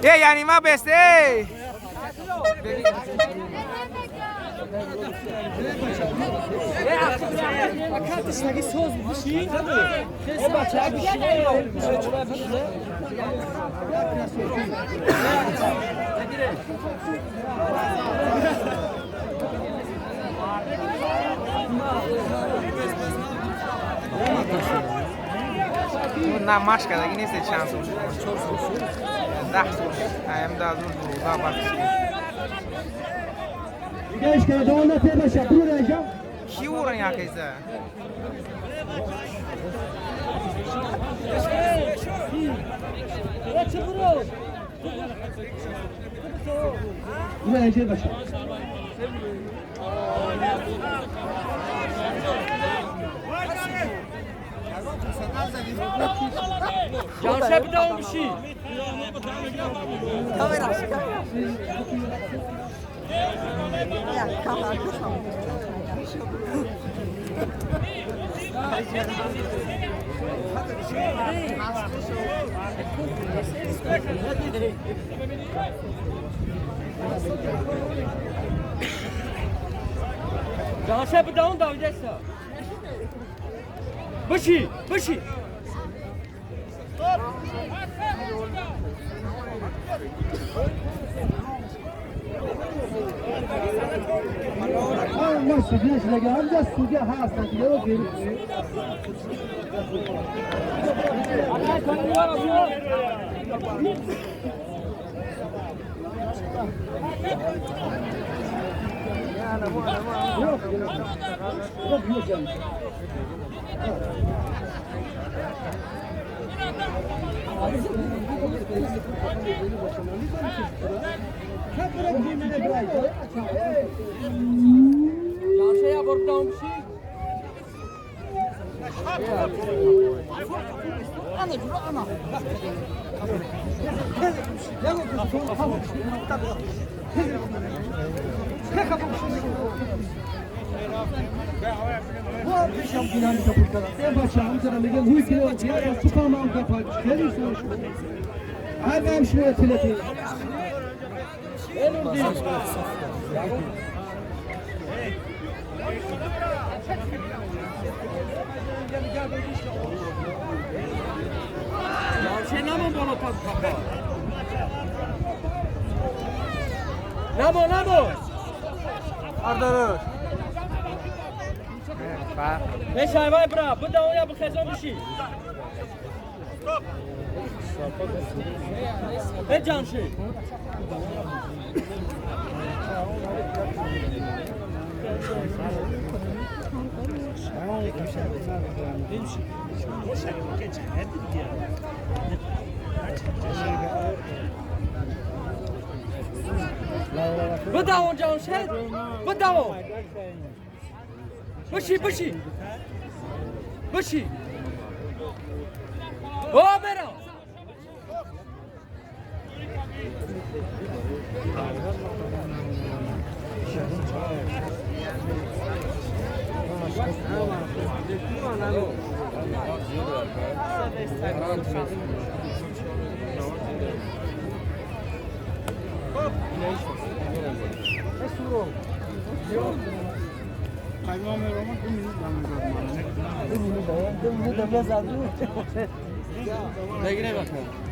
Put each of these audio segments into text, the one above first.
Эй, янима бест, эй! На машка даги нест чанд сол шуд? 10 сол шуд. Аям 2012 баъд. Ки уран якайза? Janşe bir daha olmuş. Janşe bir daha da بشی بشی نمو نمو آردارش بشای وای برا بده اون یا بخزان بشی به جانشی بده اون جانشی بده اون بشی بشی بشی او برا بگیره بکن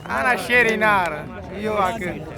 Ana şerinara. Io anche.